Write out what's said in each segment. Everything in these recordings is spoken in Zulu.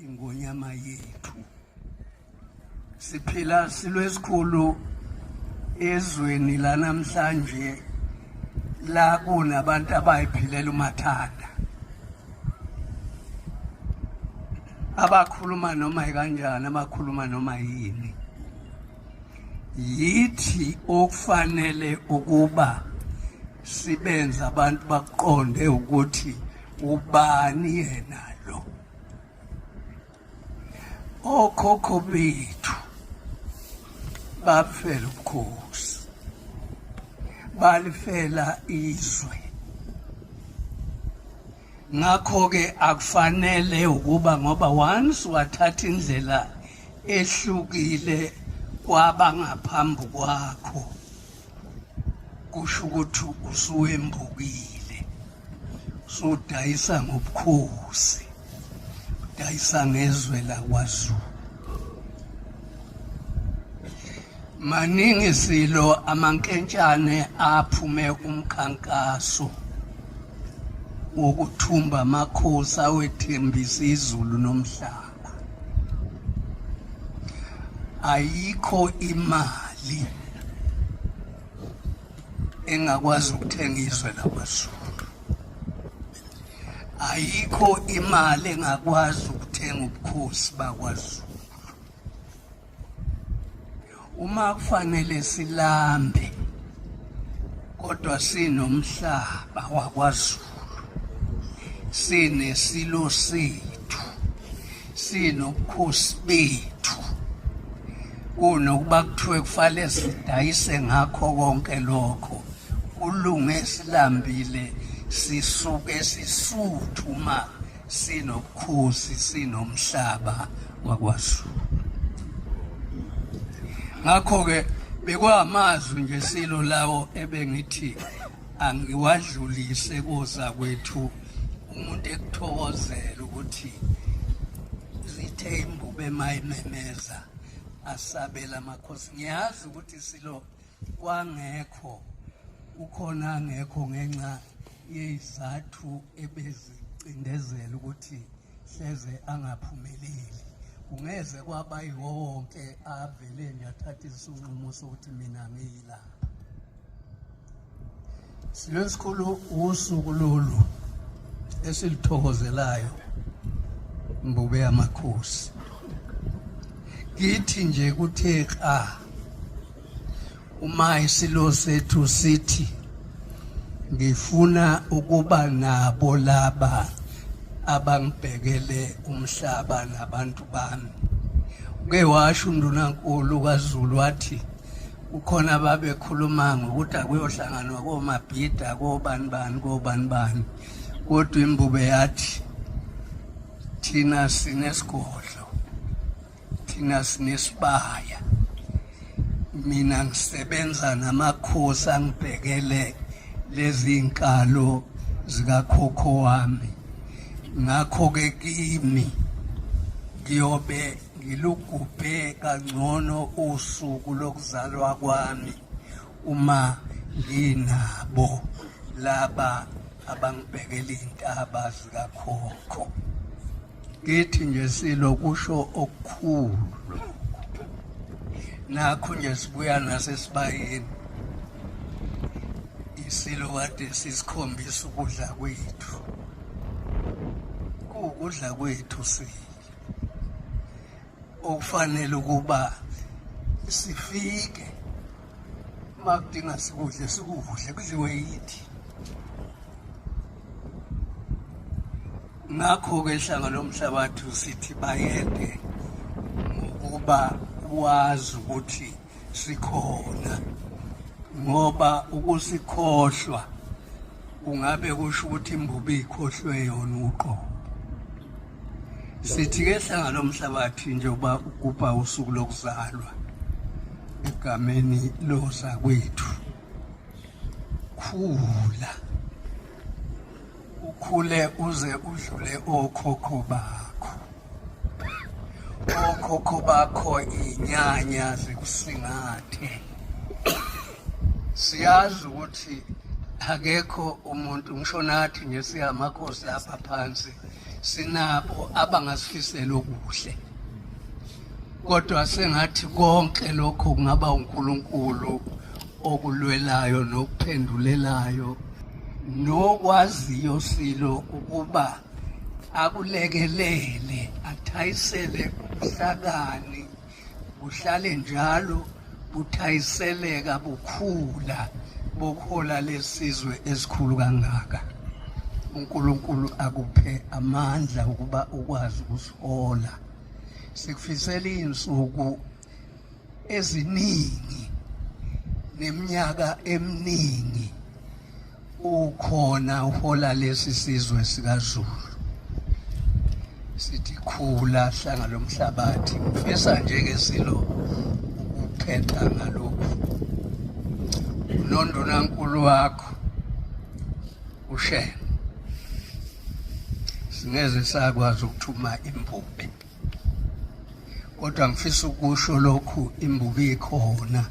ingonyama yethu. Siphila silwesikhulu ezweni lanamhlanje la kunabantu abayiphilela umathanda, abakhuluma noma kanjani, abakhuluma noma yini. Yithi okufanele ukuba sibenze abantu baqonde ukuthi ubani yena lo. Okhokho bethu bafela ubukhosi, balifela izwe. Ngakho-ke akufanele ukuba ngoba once wathatha indlela ehlukile kwabangaphambi kwakho, kusho ukuthi usuwembukile, usudayisa ngobukhosi, udayisa ngezwe lakwaZulu. Maningi silo amankentshane aphume umkhankaso wokuthumba amakhosi awethembisa izulu nomhlaba. Ayikho imali engakwazi ukuthenga izwe lakwaZulu. Ayikho imali engakwazi ukuthenga ubukhosi bakwaZulu. Uma kufanele silambe kodwa sinomhlaba wakwaZulu, sinesilo sethu, sinobukhosi bethu, kunokuba kuthiwe kufanele sidayise ngakho konke lokho, kulunge silambile, sisuke sisuthu uma sinobukhosi, sinomhlaba wakwaZulu. Ngakho-ke bekwamazwi nje silo lawo ebengithi angiwadlulise koza kwethu, umuntu ekuthokozela ukuthi zithe imbube mayimemeza asabela amakhosi. Ngiyazi ukuthi silo kwangekho ukhona angekho ngenxa yezizathu ebezicindezela ukuthi hleze angaphumeleli. Kungeze kwaba yiwo wonke avele nje athatha isinqumo sokuthi mina ngiyilapha. Silo esikhulu, usuku lolu esilithokozelayo, mbube yamakhosi, kithi nje kuthe xa uma isilo sethu sithi ngifuna ukuba nabo laba abangibhekele umhlaba nabantu bami. Uke washo uNdunankulu kaZulu wathi kukhona ababekhuluma ngokuthi akuyohlanganwa komabhida, kobani bani, kobani bani, kodwa imbube yathi thina sinesigodlo, thina sinesibaya, mina ngisebenza namakhosi angibhekele lezi inkalo zikakhokho wami. Ngakho-ke kimi ngiyobe ngilugubhe kangcono usuku lokuzalwa kwami uma nginabo laba abangibhekela iy'ntaba zikakhokho. Kithi nje silo kusho okukhulu lokhu. Nakho nje sibuya nasesibayeni, isilo kade sisikhombisa ukudla kwethu, kuwukudla kwethu silo okufanele ukuba sifike uma kudinga sikudle, sikudle, kudliwe yithi. Ngakho-ke hlanga lomhlabathi usithi bayede ngokuba wazi ukuthi sikhona, ngoba ukusikhohlwa kungabe kusho ukuthi imbubi ikhohlwe yona uqobo. Sithi-ke hlanga lomhlabathi njengoba ugubha usuku lokuzalwa egameni lozakwethu, khula ukhule uze udlule okhokho bakho. Okhokho bakho inyanya zikusingathe. Siyazi ukuthi akekho umuntu, ngisho nathi nje siyamakhosi lapha phansi. Sinabo abangasifisela okuhle, kodwa sengathi konke lokho kungaba uNkulunkulu okulwelayo nokuphendulelayo nokwaziyo silo ukuba akulekelele, athayisele ubuhlakani buhlale njalo buthayiseleka bukhula bokuhola lesizwe esikhulu kangaka. UNkulunkulu akuphe amandla ukuba ukwazi ukusihola. Sikufisela izinsuku eziningi neminyaka eminingi ukhona uhola lesi sizwe sikaZulu. Sithi khula hlanga lomhlabathi. Ngifisa nje ke silo ukuphetha ngalokhu. Nondunankulu wakho uShenge singeze sakwazi ukuthuma imbube, kodwa ngifisa ukusho lokhu imbube ikhona,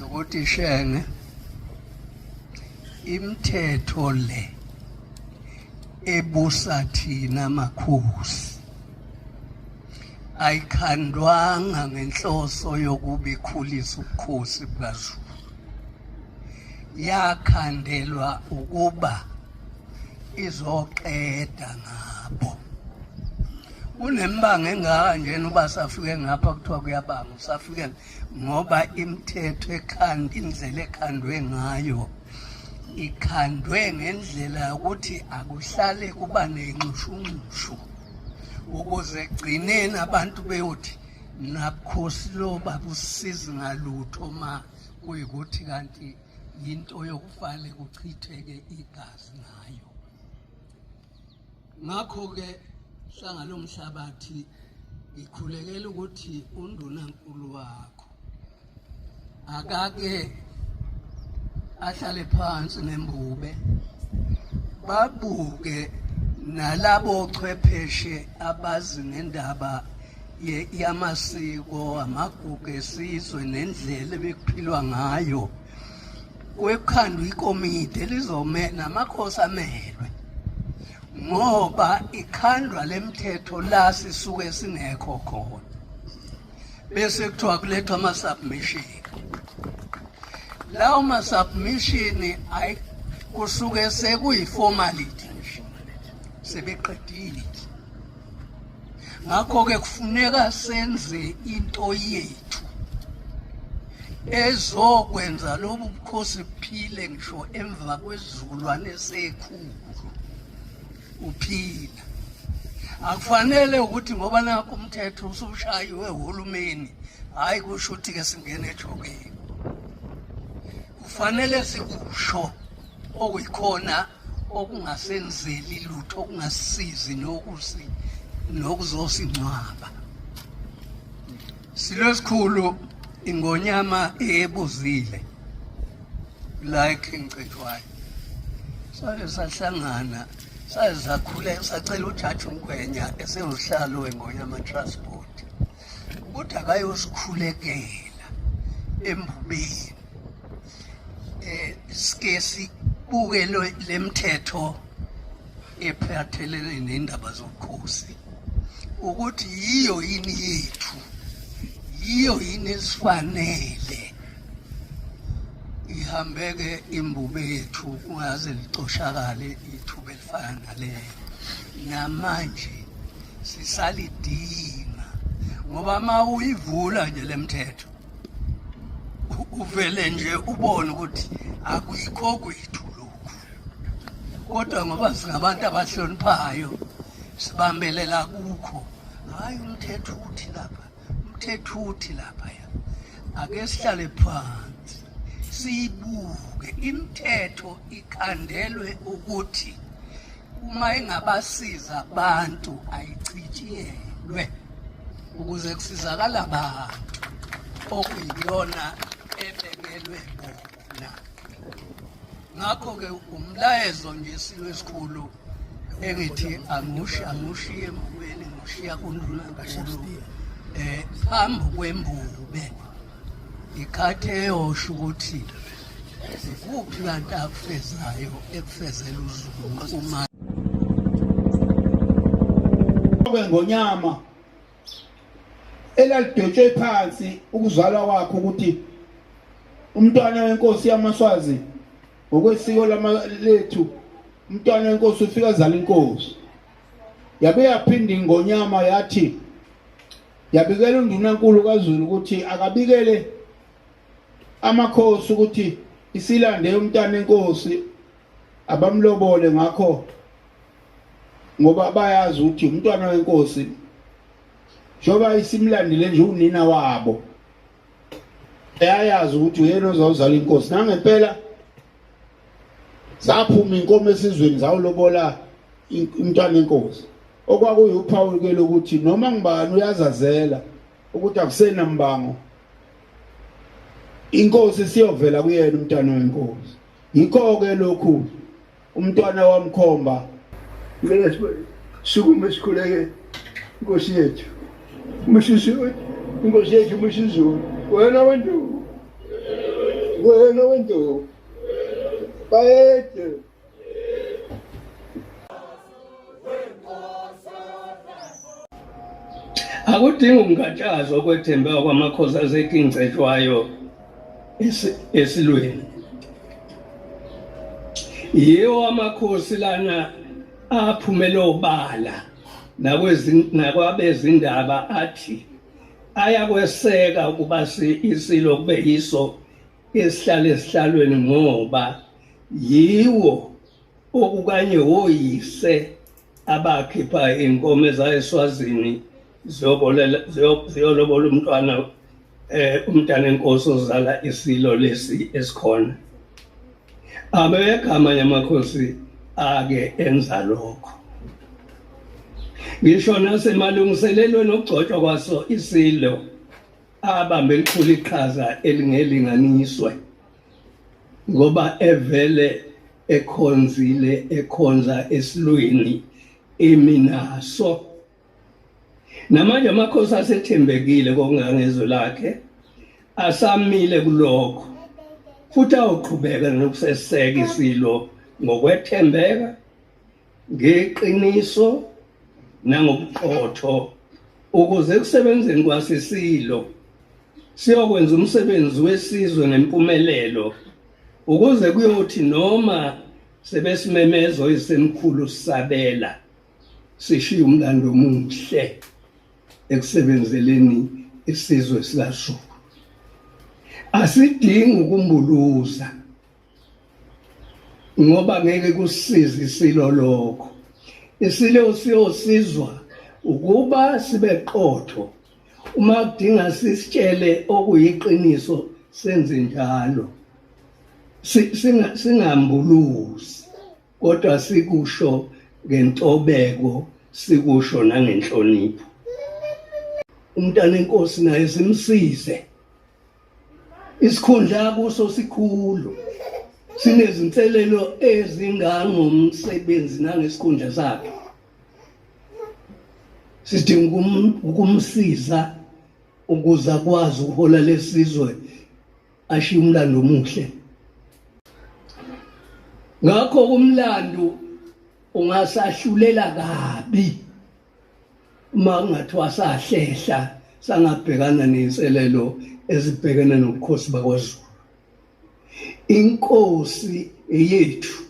ukuthi Shenge, imithetho le ebusa thina makhosi ayikhandwanga ngenhloso yokuba ikhulise ubukhosi bukaZulu, yakhandelwa ukuba izoqeda ngabo. Kunembango engaka njena uba safike ngapha kuthiwa kuyabanga, usafike ngoba imithetho ekhanda indlela ekhandwe ngayo ikhandwe ngendlela yokuthi akuhlale kuba nenxushunxushu, ukuze egcineni abantu beyothi nabukhosi lo babusizi ngalutho ma kuyikuthi kanti yinto yokufanele kuchitheke igazi ngayo. Ngakho-ke hlanga lomhlabathi, ngikhulekela ukuthi undunankulu wakho akake ahlale phansi nembube, babuke nalabo chwepheshe abazi ngendaba yamasiko, amagugu esizwe nendlela ebekuphilwa ngayo. Kwekhandwa ikomiti elizome namakhosi amelwe, ngoba ikhandwa lemithetho la sisuke singekho khona, bese kuthiwa kulethwa ama-submission. Lawo ma-submission ayi kusuke sekuyi-formality nje, sebeqedile. Ngakho-ke kufuneka senze into yethu ezokwenza lobu bukhosi buphile ngisho emva kwezizukulwane sekhulu uphila. Akufanele ukuthi ngoba nakho umthetho usushayiwe uhulumeni, hhayi kusho ukuthi-ke singene ejokeni. Kufanele sikusho okuyikhona okungasenzeli lutho, okungasisizi nokusi nokuzosingcwaba. Silo esikhulu ingonyama ebuzile la eKing Cetshwayo, sake sahlangana, saze sakhuleka, sacela ujaji uNgwenya esewusihlalo weNgonyama Trust Board ukuthi akayosikhulekela embubeni, sike sibuke lemthetho ephathelene nendaba zobukhosi ukuthi yiyo yini yethu, yiyo yini esifanele ihambeke imbube yethu, kungaze licoshakale ithuba elifana naleyo. Namanje sisalidinga, ngoba uma uyivula nje lemthetho uvele nje ubone ukuthi akuyikho kwethu lokhu, kodwa ngoba singabantu abahloniphayo sibambelela kukho. Hhayi, umthetho uthi lapha, umthetho uthi lapha. Ake sihlale phansi siyibuke imithetho, ikhandelwe ukuthi uma ingabasiza abantu ayichitshiyelwe ukuze kusizakala abantu okuyiyona ebekelwe bona. Ngakho-ke umlayezo nje silo esikhulu engithi angushiye embubeni, ngushiya kundunankulu phambi kwembube ikhathi eyosho ukuthi ikuphi kanti akufezayo ekufezela uZulu uma kwengonyama elalidwetshwe phansi ukuzalwa kwakhe ukuthi umntwana wenkosi yamaSwazi ngokwesiko lethu umntwana wenkosi ufika azala inkosi. Yabe yaphinda ingonyama yathi yabikela undunankulu kaZulu ukuthi akabikele amakhosi ukuthi isilande umntana enkosi abamlobole ngakho ngoba bayazi ukuthi umntwana wenkosi njengoba isimlandile nje unina wabo eyayazi ukuthi uyena ozawuzala inkosi. Nangempela zaphuma inkomo esizweni zawulobola umntwana enkosi, okwakuyuphawu ke lokuthi noma ngibani uyazazela ukuthi akusenambango, inkosi siyovela kuyena umntwana wenkosi. Yikho-ke lokhu umntwana wamkhomba. Ngicela sisukume sikhuleke inkosi yethu inkosi yethu uMisuzulu, wena wenduku, wena wenduku, bayede. Akudingi ukungatshazwa ukwethembeka kwamakhosi aseKing Cetshwayo esilweni. Yiwo amakhosi lana aphumele obala nakwabezindaba athi ayakweseka ukuba isilo kube yiso esihlala esihlalweni ngoba yiwo okukanye woyise abakhipha inkomo ezayeSwazini ziyolobola umntwana umntana enkosi ozala isilo lesi esikhona. Abekho amanye amakhosi ake enza lokho. Ngisho nasemalungiselelweni okugcotshwa kwaso isilo abambe elikhulu iqhaza elingelinganiswe ngoba evele ekhonzile ekhonza esilweni eminaso. Namanje amakhosi asethembekile kokungangezwe lakhe asamile kulokho futhi awuqhubeka nokuseseka isilo ngokwethembeka, ngeqiniso nangobuqotho ukuze ekusebenzeni kwasisilo siyokwenza umsebenzi wesizwe ngempumelelo, ukuze kuyothi noma sebesimemeza oyisemkhulu sisabela sishiye umlando omuhle ekusebenzeleni isizwe sikaZulu. Asidingi ukumbuluza ngoba ngeke kusize isilo lokho. Isilo siyosizwa ukuba sibe qotho, uma kudinga sisitshele okuyiqiniso senze njalo, singambuluzi kodwa sikusho ngentobeko, sikusho nangenhlonipho. Umntana enkosi naye simsize, isikhundla kuso sikhulu, sinezinselelo ezingangomsebenzi nangesikhundla sakhe. Sidinga ukumsiza ukuze akwazi ukuhola lesizwe ashiye umlando omuhle. Ngakho umlando ungasahlulela kabi uma kungathiwa sahlehla sangabhekana nezinselelo ezibhekene nobukhosi bakwaZulu. Inkosi eyethu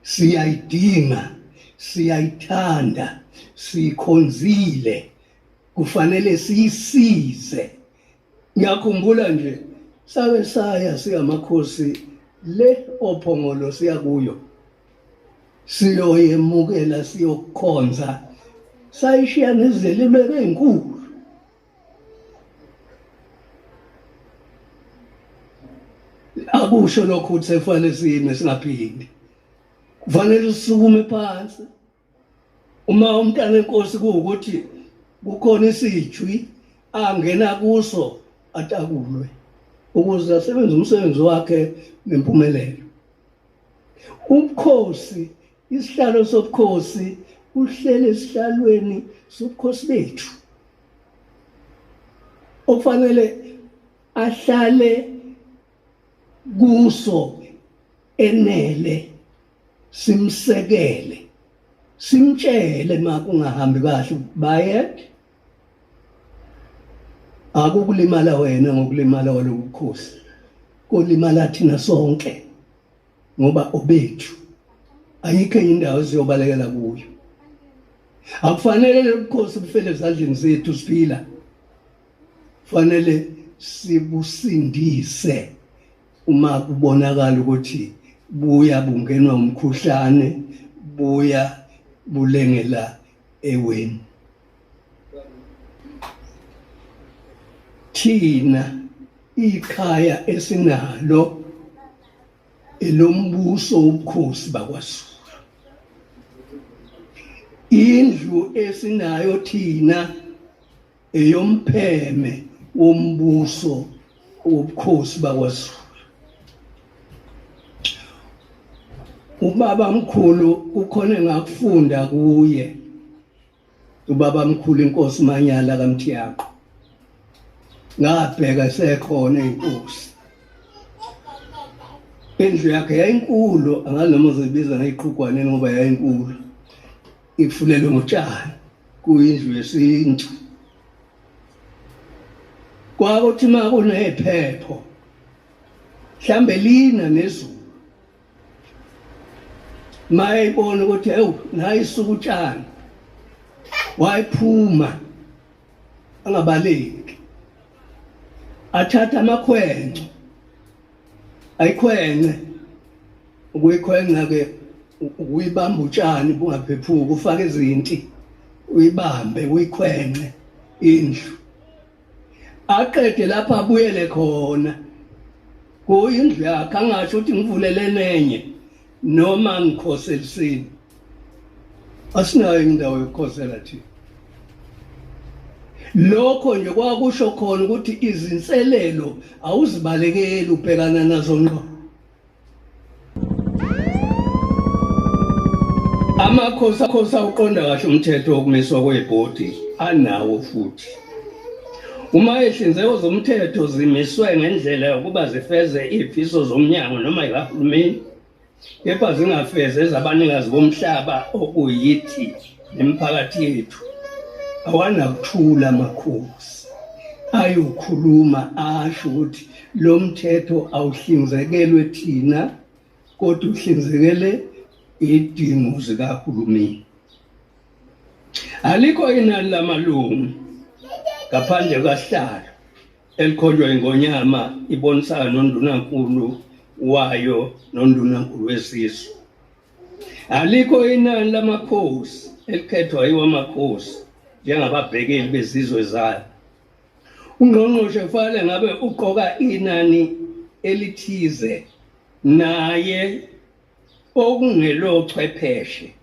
siyayidinga, siyayithanda, siyikhonzile, kufanele siyisize. Ngiyakhumbula nje sake saya singamakhosi le oPhongolo siya kuyo siyoyemukela siyokhonza, sayishiya nezeluleko ezinkulu. Akusho lokho ukuthi sekufanele sime singaphindi, kufanele sisukume phansi. Uma umntana enkosi kuwukuthi kukhona isijwi angena kuso atakulwe ukuze asebenze umsebenzi wakhe ngempumelelo. Ubukhosi, isihlalo sobukhosi uhlele esihlalweni sobukhosi bethu okufanele ahlale kuso enele, simsekele. Simtshele ma kungahambi kahle bayet akukulimala wena ngokulimala walobukhosi kolimala thina sonke ngoba obethu ayikho enye indawo esiyobalekela kuyo. Akufanele lobukhosi bufele ezandleni zethu siphila, fanele sibusindise uma kubonakala ukuthi buya bungenwa umkhuhlane, buya bulengela eweni. Thina ikhaya esinalo elombuso wobukhosi bakwaZulu, indlu esinayo thina eyompheme wombuso wobukhosi bakwaZulu. Ubaba mkhulu ukhona engakufunda kuye, ubaba mkhulu inkosi Manyala kaMthiyaqo, ngabheka sekhona inkosi. Indlu yakhe yayinkulu, angazi noma uzoyibiza ngeyiqhugwane ngoba yayinkulu, ifulelwe ngotshani, kuyindlu yesintu. Kwakuthi uma kunephepho mhlambe lina nezulu, mayibona ukuthi ewu nayi isuka utshani, wayiphuma angabaleki, athatha amakhwenco ayikhwence. Ukuyikhwenca ke ukuyibamba utshani bungaphephuki, ufake izinti uyibambe uyikhwence indlu, aqede lapha abuyele khona kuyindlu yakhe, angasho ukuthi ngivulele nenye noma ngikhoselisini. Asinayo indawo yokukhosela thina. Lokho nje kwakusho khona ukuthi izinselelo awuzibalekeli, ubhekana nazo ngqo. Amakhosi akhosi awuqonda kahle umthetho wokumiswa kwebhodi anawo futhi. Uma ihlinzeko zomthetho zimiswe ngendlela yokuba zifeze izifiso zomnyango noma ikahulumeni, kepha zingafezi ezabanikazi bomhlaba okuyithi nemiphakathi yethu, awanakuthula amakhosi ayokhuluma asho ukuthi lo mthetho awuhlinzekelwe thina kodwa uhlinzekele idingo zikahulumeni. Alikho inani lamalungu ngaphandle kwasihlalo elikhonjwa ingonyama ibonisana nondunankulu wayo nondunankulu wesizwe. Alikho inani lamakhosi elikhethwa yiwo amakhosi njengababhekeli bezizwe zayo. Ungqongqoshe kufanele ngabe uqoka inani elithize naye okungelochwepheshe,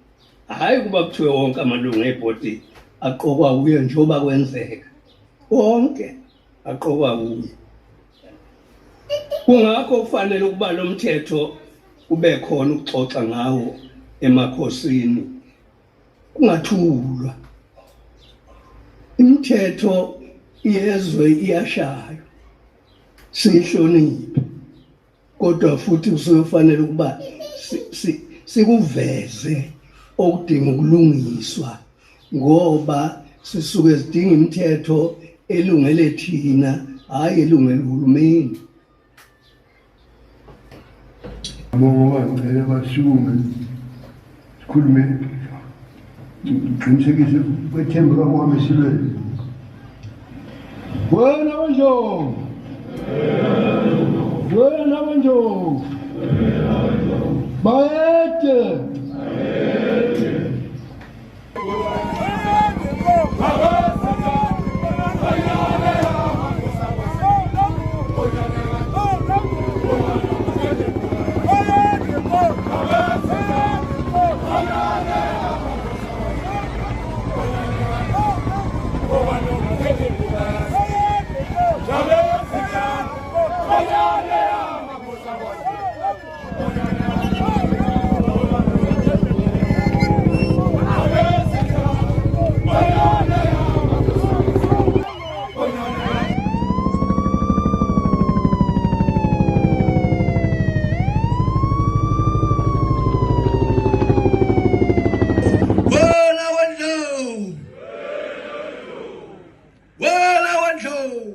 hhayi kuba kuthiwe wonke amalungu ebhodi aqokwa kuye njengoba kwenzeka, wonke aqokwa kuye. Kungakho kufanele ukuba lo mthetho kube khona ukuxoxa ngawo emakhosini, kungathulwa. Imithetho yezwe iyashaywa, siyihloniphe, kodwa futhi kusuke ukuba sikuveze okudinga ukulungiswa, ngoba sisuke sidinga imithetho elungele thina, hhayi elungele uhulumeni. Ngoba ngicela basukume sikhulume, ngiqinisekise ukwethembeka kwami esilweni. Wena wenjongo, wena wenjongo, bayede. Ndlovu!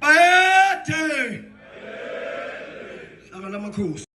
Bayethe! Hlaka lamakhosi.